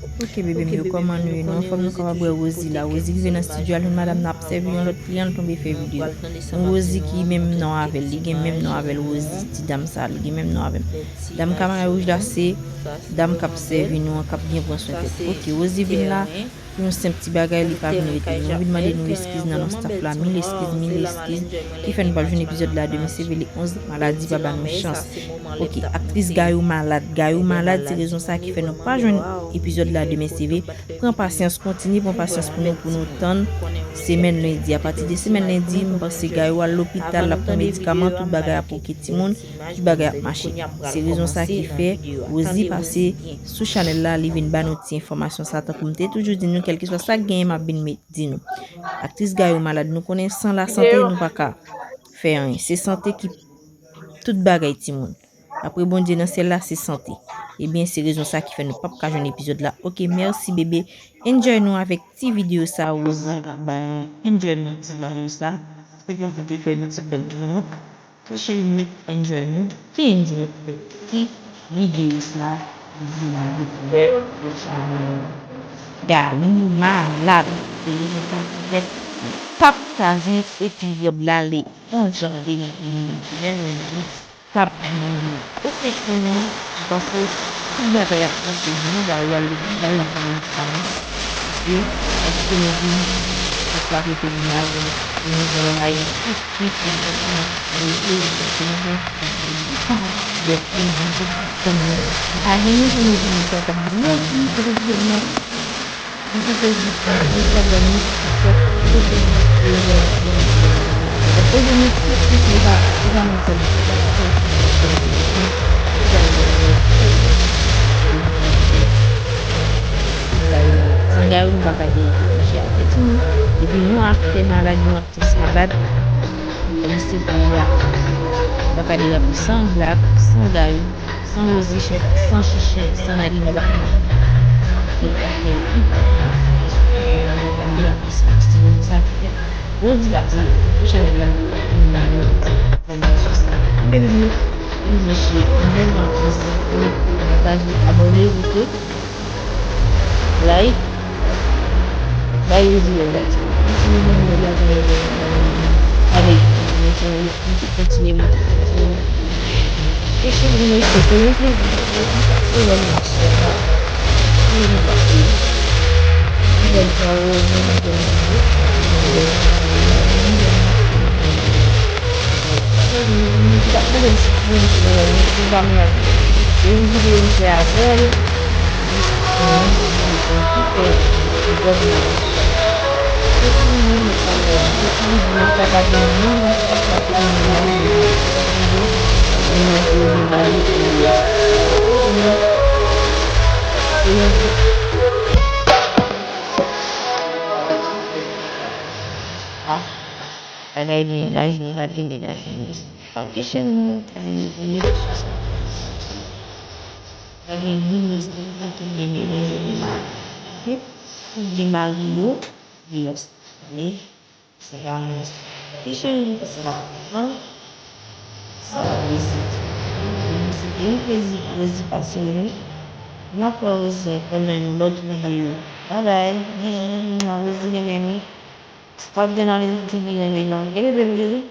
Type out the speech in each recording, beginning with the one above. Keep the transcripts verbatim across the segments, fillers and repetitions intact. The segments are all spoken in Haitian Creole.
Ok, bebe m yo, kòman nou ye? Nou anfòm, nou kapab wè Rosie la. Rosie rive nan estidyo a, li menm madanm nan ap sèvi yon lòt kliyan, li tonbe fè videyo. Yon Rosie ki menm non avè l, li gen menm non avè l, Rosie, ti dam sa, li gen menm non avè m. Dam kamera wouj la, se dam k ap sèvi nou an, k ap byen pran swen tèt. Ok, Rosie vin la pou yon senp ti bagay, li pa vin rete. Nou vin mande nou eskiz nan non staff la, mil eskiz, mil eskiz, ki fè nou p ap jwenn epizòd la demen, se vre, le onz, maladi pa ba nou chans. Ok, aktris Gayou malad. Gayou malad, se rezon sa ki fè nou pa jwenn epizòd la demen, se vre. Pran pasyans, kontinye pran pasyans pou nou, pou nou tann semèn lendi. Apati de semèn lendi, m panse Gayou al lopital, l ap pran medikaman, tout bagay ap oke timoun, tout bagay ap mache. Se rezon sa ki fè Rosie pase sou chanèl la, li vin ba nou ti enfòmasyon sa, tankou m te toujou di nou, kèlkeswa sa k genyen, m ap vin met, di nou. Aktris Gayou malad, nou konnen san lasante, nou pa ka fè anyen. Se sante ki tout bagay, timoun. Apre Bondye nan syèl la, se sante. Ebyen, se rezon sa ki fè nou p ap ka jwenn epizòd la. Ok, mèsi bebe. Enjoy nou avèk ti videyo sa, Rosie. Enjoy nou ti videyo sa. Se konsa ki fè nou ti bèl videyo. Ki cheri, enjoy nou. Ki enjoy. Ki videyo sa. Gayou malad. Pap ka jwenn epizòd la le onz janvye. K ap vini. Ou se konnen, paske tout bagay ap monte, nou ba yo al lopital, nan fè yon egzamen. E èske nou vini, èske l ap rete vini avè nou, nou vin rayi tout, tout, tout, tout, tout, San Gayou nou pa ka gen mache avè tou. Epi nou aktè malad, nou aktris malad. Misye kounye a pa ka de rap san Black, san Gayou, san Rosie, san Chichen, san Nadine, nou pa ka. Nou pa ka. Sa ki fè Rosie pati, pou chanèl la, nou pa ka. Mwen menm, mwen menm, mwen menm, mwen menm, pataje, abòne, ok? Like. Bay yo di yo like. Allez, kontinye monte. Di Mario, Dios, ni, se pa mwen. Ti cheri, sa, an? Sa, mesi. Se te yon plezi pou Rosie pase, wi. M ap wè Rosie nan yon lòt videyo. Bye bye. Rosie renmen nou. W ap gen nan Rosie ki renmen nou. Gen bebe m, bebe.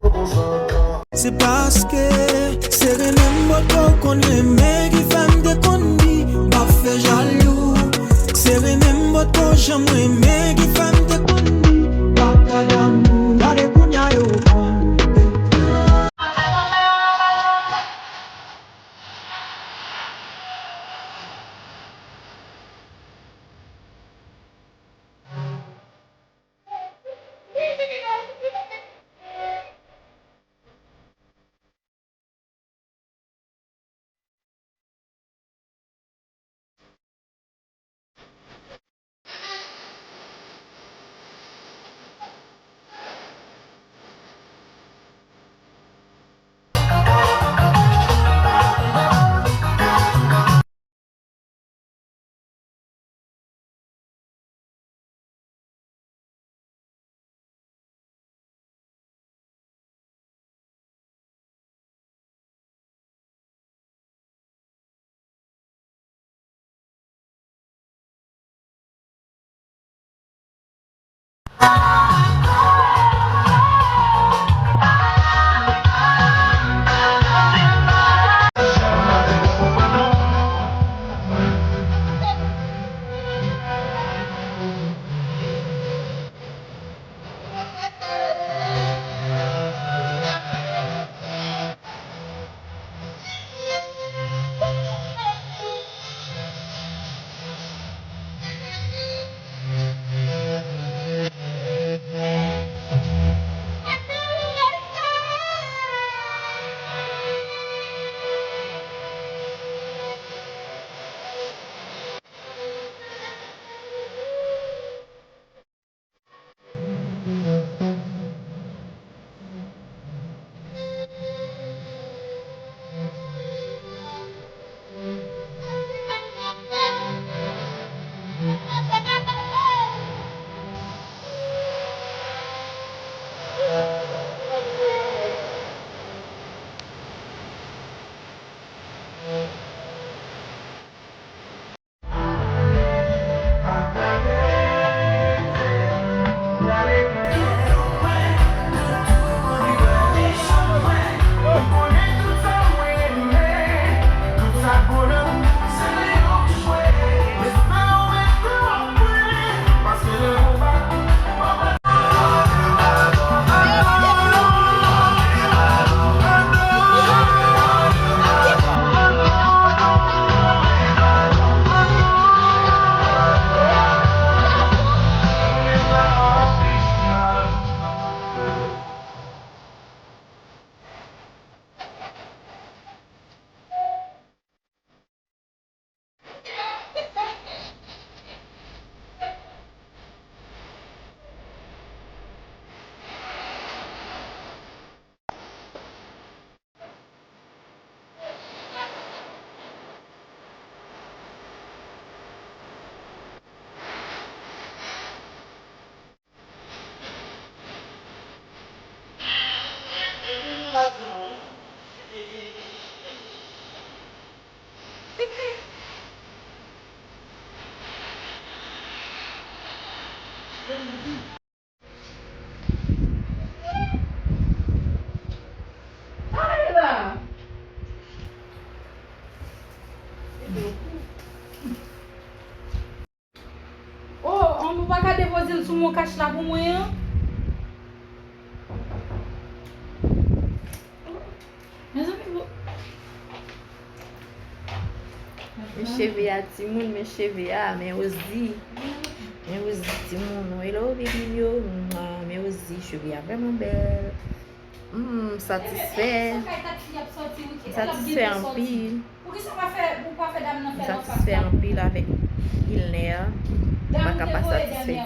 Se paske se renmen m bòt kò w konn renmen ki fè m te konn di m p ap fè jalou. Se renmen m bòt kò w janm renmen ki fè m te konn di m pa ka damou. Gade kounye a yo konn. Oh, an nou pa ka depoze l sou mon kach la pou mwen an? Mezanmi, bon. Men cheve a timoun, men cheve a, men Ozi. Men Ozi timoun, hello baby yo, mwa, men Ozi, cheve a vrèman bèl. M satisfè. M satisfè anpil. M satisfè anpil avèk Ilner. M pa ka pa satisfè